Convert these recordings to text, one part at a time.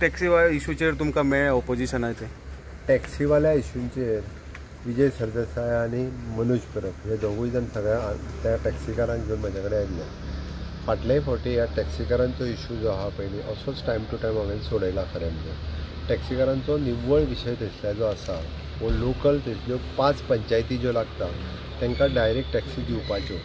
Taxi इशूचेर तुमकां मेळ्ळें ऑपोजिशनाचे? टॅक्सीवाल्या इशूंचेर विजय सरदेसाय आनी मनोज परब हे दोगूय जाण सगळ्या त्या टॅक्सीकारांक घेवन म्हज्या कडेन आयिल्ले. फाटल्याय फावटी ह्या टॅक्सीकारांचो इशू जो आहा पयलीं असोच टायम टू टायम हांवें सोडयला. खरें म्हणजे टॅक्सीकारांचो निव्वळ विशय थंयसल्या जो आसा वो लोकल थंयसल्यो 5 पंचायती ज्यो लागता तांकां डायरेक्ट टॅक्सी दिवपाच्यो,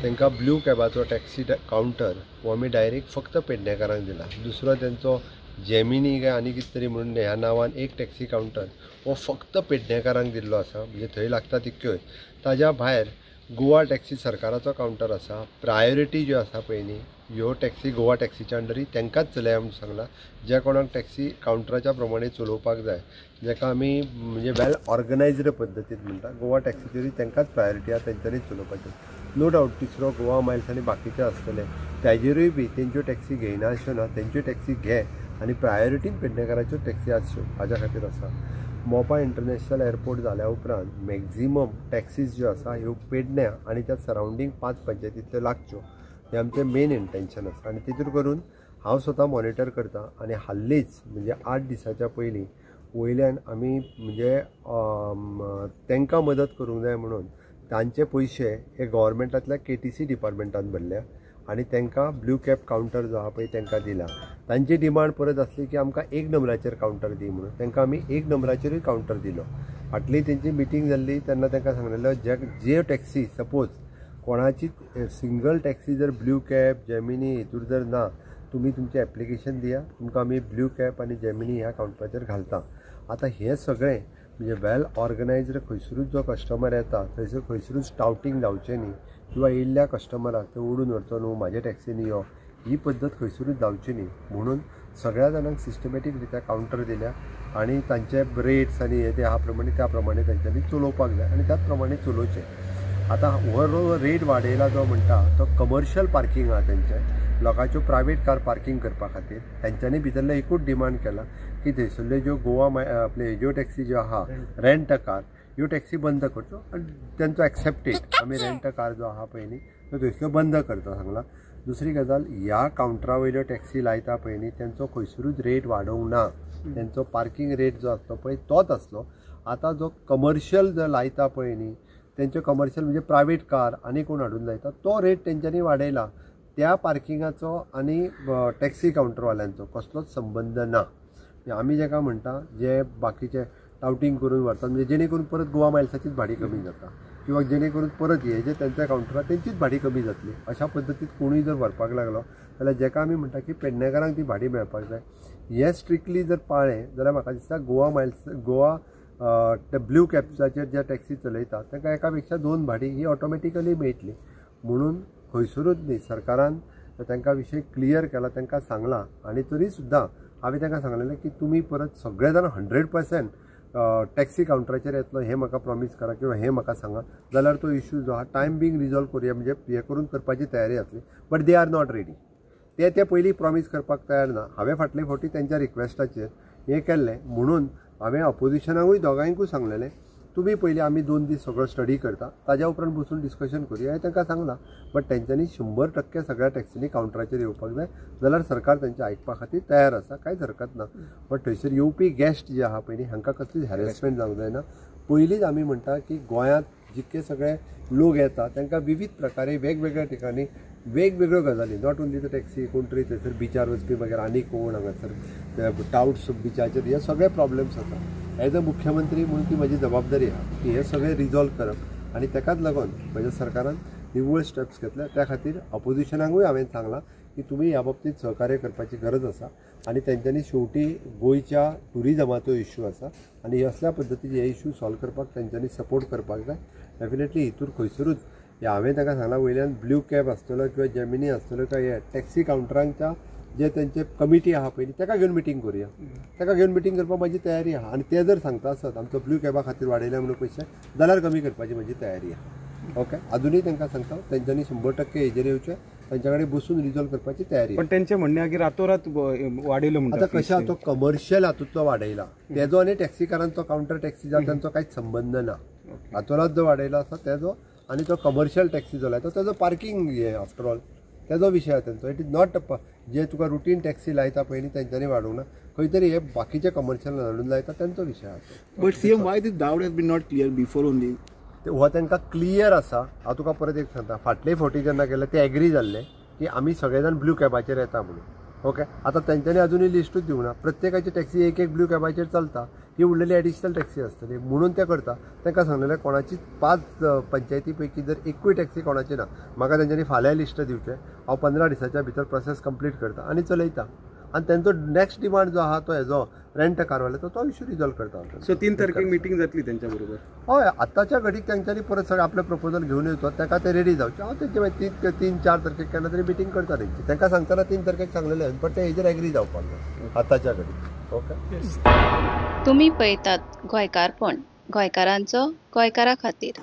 तांकां ब्लू कॅबाचो टॅक्सी कावंटर हो आमी डायरेक्ट फक्त पेडणेकारांक दिला. दुसरो तेंचो जेमिनी काय आनी कितें तरी म्हणून ह्या नांवान एक टॅक्सी कावंटर हो फक्त पेडणेकारांक दिल्लो आसा, म्हणजे थंय लागता तितक्योच. ताज्या भायर गोवा टॅक्सी सरकाराचो कावंटर आसा, प्रायोरिटी ज्यो आसा पळय न्ही ह्यो टॅक्सी गोवा टॅक्सीच्या अंडरी तांकांच चलया म्हूण सांगलां. ज्या कोणाक टॅक्सी कावंटराच्या प्रमाणे चलोवपाक जाय, जाका आमी म्हणजे वेल ऑर्गनायज्ड पद्दतीन म्हणटा, गोवा टॅक्सीचेरूय तांकांच प्रायोरिटी आसा, तेंच्यांनीच चलोवपाचें. नो डावट तिसरो गोवा मायल्स आनी बाकीचे आसतले ताजेरूय बी तेंच्यो टॅक्सी घेयना अश्यो ना, तेंच्यो टॅक्सी घे आनी प्रायोरिटीन पेडणेकाराच्यो टॅक्सी आसच्यो हाज्या खातीर आसा. मोपा इंटरनॅशनल एअरपोर्ट जाल्या उपरांत मॅक्झिमम टॅक्सीज ज्यो आसा ह्यो पेडण्या आनी त्या सरावंडींग 5 पंचायतींतल्यो लागच्यो, हें आमचें मेन इंटेन्शन आसा. आनी तितूर करून हांव स्वता मॉनिटर करता. आनी हाल्लीच म्हणजे 8 दिसाच्या पयलीं वयल्यान आमी म्हणजे तांकां मदत करूंक जाय म्हणून तांचे पयशे हे गव्हर्मेंटांतल्या KTC डिपार्टमेंटान भरल्या आनी तांकां ब्लू कॅब कावंटर जो आहा पळय तांकां दिला. तांची डिमांड परत आसली की आमकां 1 नंबराचेर कावंटर दी म्हणून, तांकां आमी 1 नंबराचेरूय कावंटर दिलो. फाटली तेंची मिटींग जाल्ली तेन्ना तांकां सांगलेलो जे टॅक्सी सपोज कोणाची सिंगल टॅक्सी जर ब्लू कॅब जेमिनी हितूर जर ना, तुमी तुमचें एप्लिकेशन दिया, तुमकां आमी ब्लू कॅब आनी जेमिनी ह्या कावंटराचेर घालता. आतां हें सगळें म्हणजे वेल ऑर्गनायज्ड खंयसरूच जो कस्टमर येता थंयसर खंयसरूच टावटींग जावचें न्ही किंवा येयल्ल्या कस्टमराक ते ओडून व्हरचो न्हू म्हाजे टॅक्सीन यो, ही पद्दत खंयसरूच जावची न्ही म्हणून सगळ्या जाणांक सिस्टमॅटीक रित्या कावंटर दिल्या आनी तांचे रेट्स आनी हे ते ह्या प्रमाणे त्या प्रमाणे तेंच्यांनी चलोवपाक जाय आनी त्याच प्रमाणे चलोवचें. आतां हो रेट वाडयला जो म्हणटा तो कमर्शियल पार्कींग आहा तेंचें, लोकांच्यो प्रायवेट कार पार्कींग करपा खातीर तेंच्यांनी भितरलें एकूच डिमांड केला की थंयसरल्यो ज्यो गोवा आपले ज्यो टॅक्सी ज्यो आहा रेंट अ कार ह्यो टॅक्सी बंद करच्यो आनी तेंचो एक्सेप्टेड आमी रेंट अ कार जो आहा पळय न्ही तो थंयसर बंद करता सांगला. दुसरी गजाल, ह्या कावंटरा वयल्यो टॅक्सी लायता पळय न्ही तेंचो खंयसरूच रेट वाडोवंक ना, तेंचो पार्कींग रेट जो आसलो पळय तोच आसलो. आतां जो कमर्शियल जो लायता पळय न्ही तेंच्यो कमर्शियल म्हणजे प्रायवेट कार आनी कोण हाडून लायता तो रेट तेंच्यांनी वाडयला. त्या पार्किंगाचो आनी टॅक्सी कावंटरवाल्यांचो कसलोच संबंद ना. आमी जेका म्हणटा जे बाकीचे टावटींग करून व्हरतात म्हणजे जेणे करून परत गोवा मायल्साचीच भाडी कमी जाता किंवा जेणे करून परत हे जे तेंच्या कावंटरार तेंचीच भाडी कमी जातली, अशा पद्दतीन कोणूय जर व्हरपाक लागलो जाल्यार जेका आमी म्हणटा की पेडणेकारांक ती भाडी मेळपाक जाय. हें स्ट्रिक्टली जर पाळ्ळें जाल्यार म्हाका दिसता गोवा मायल्स गोवा ते ब्लू कॅब्साचेर ज्या टॅक्सी चलयता तांकां एका पेक्षा 2 भाडी ही ऑटोमॅटिकली मेळटली. म्हणून खंयसरूच न्ही सरकारान तांकां विशय क्लियर केला, तांकां सांगलां आनी तरी सुद्दां हांवें तांकां सांगलेलें की तुमी परत सगळे जाण 100% टॅक्सी कावंटराचेर येतलो हें म्हाका प्रॉमीस करा किंवा हें म्हाका सांगा, जाल्यार तो इशू जो आहा टायम बींग रिजॉल्व करुया म्हणजे हें करून करपाची तयारी आसली. But they are not ready, ते ते पयलीं प्रॉमीस करपाक तयार ना. हांवें फाटले फावटी तेंच्या रिक्वेस्टाचेर हें केल्लें म्हणून हांवें ऑपोजिशनाकूय दोगांयकूय सांगलेलें तुमी पयलीं आमी 2 दीस सगळो स्टडी करता ताज्या उपरांत बसून डिस्कशन करुया हें तांकां सांगलां. बट तेंच्यांनी 100% सगळ्या टॅक्सींनी कावंटराचेर येवपाक जाय, जाल्यार सरकार तेंचें आयकपा खातीर तयार आसा, कांयच हरकत ना. बट थंयसर येवपी गेस्ट जे आहा पळय न्ही हांकां कसलीच हॅरेसमेंट जावंक जायना. पयलींच आमी म्हणटा की गोंयांत जितके सगळे लोक येता तांकां विविध प्रकारे वेगवेगळ्या ठिकाणी वेगवेगळ्यो गजाली, not only the taxi, कोण तरी थंयसर बिचार वचपी मागीर आनी कोण हांगासर टावट्स बिचाचेर हे सगळे प्रॉब्लेम्स आसा. एज अ मुख्यमंत्री म्हणून ती म्हजी जबाबदारी आहा की हे सगळे रिजॉल्व करप आनी ताकाच लागून म्हज्या सरकारान निव्वळ स्टेप्स घेतल्या. त्या खातीर ऑपोजिशनाकूय हांवें सांगलां की तुमी ह्या बाबतींत सहकार्य करपाची गरज आसा आनी तेंच्यांनी शेवटी गोंयच्या ट्युरिजमाचो इश्यू आसा आनी असल्या पद्दतीचे हे इश्यू सॉल्व करपाक तेंच्यांनी सपोर्ट करपाक जाय. डेफिनेटली हितूर खंयसरूच हांवें तांकां सांगलां वयल्यान ब्लू कॅब आसतलो किंवा जेमिनी आसतलो काय हे टॅक्सी कावंटरांच्या जे तेंचे कमिटी आहा पयलीं ताका घेवन मिटींग करुया, ताका घेवन मिटींग करपाक म्हाजी तयारी आहा. आनी ते जर सांगता आसत आमचो ब्लू कॅबा खातीर वाडयल्या म्हणून पयशे जाल्यार कमी करपाची म्हजी तयारी आहा. ओके, अजुनूय तांकां सांगता तेंच्यांनी 100% हेजेर येवचें, तांच्या कडेन बसून रिजॉल्व करपाची तयारी. पण तेंचें म्हणणें की रातोरात वाडयलो म्हणटा. आतां कशें तो कमर्शियल हातूंतलो वाडयला तेजो आनी टॅक्सीकारांचो कावंटर टॅक्सी जाता तांचो कांयच संबंद ना. रातोरात जो वाडयला आसा तेजो आनी तो कमर्शियल टॅक्सी जो लायता तेजो पार्कींग हे आफ्टर ऑल तेजो विशय आसा तेंचो. It is not जे तुका रुटीन टॅक्सी लायता पळय न्ही तेंच्यांनी वाडोवंक ना, खंय तरी हे बाकीचे कमर्शियल हाडून लायता तेंचो विशय आसा. But CM, why this doubt has been not clear before only? हो तांकां क्लियर आसा. हांव तुका परत एक सांगता, फाटले फावटी जेन्ना केले ते एग्री जाल्ले की आमी सगळे जाण ब्लू कॅबाचेर येता म्हणून. ओके, आतां तेंच्यांनी अजुनूय लिस्टूच दिवंक ना. प्रत्येकाची टॅक्सी एक एक ब्लू कॅबाचेर चलता, ही उरलेली एडिशनल टॅक्सी आसतली म्हणून ते करता. तांकां सांगलेलें कोणाची 5 पंचायती पैकी जर एकूय टॅक्सी कोणाची ना, म्हाका तेंच्यांनी फाल्यां लिस्ट दिवचें, हांव 15 दिसाच्या भितर प्रोसेस कंप्लीट करता आनी चलयता. आनी तेंचो नेक्स्ट डिमांड जो आहा तो हेजो रेंट कारवाल्याचो तो इशू रिजॉल्व करता. सो 3 तारखेक मिटींग जातली तेंच्या बरोबर? हय, आतांच्या घडीक तेंच्यांनी परत सगळें आपलें प्रपोजल घेवन येवचो, ताका ते रेडी जावचे. हांव तेंचे मागीर 3-4 तारखेक केन्ना तरी मिटींग करता तेंची. तांकां सांगतना 3 तारखेक सांगलेलें, बट ते हेजेर एग्री जावपाक जाय आतांच्या घडीक. ओके, तुमी पळयतात गोंयकारपण, गोंयकारांचो गोंयकारा खातीर.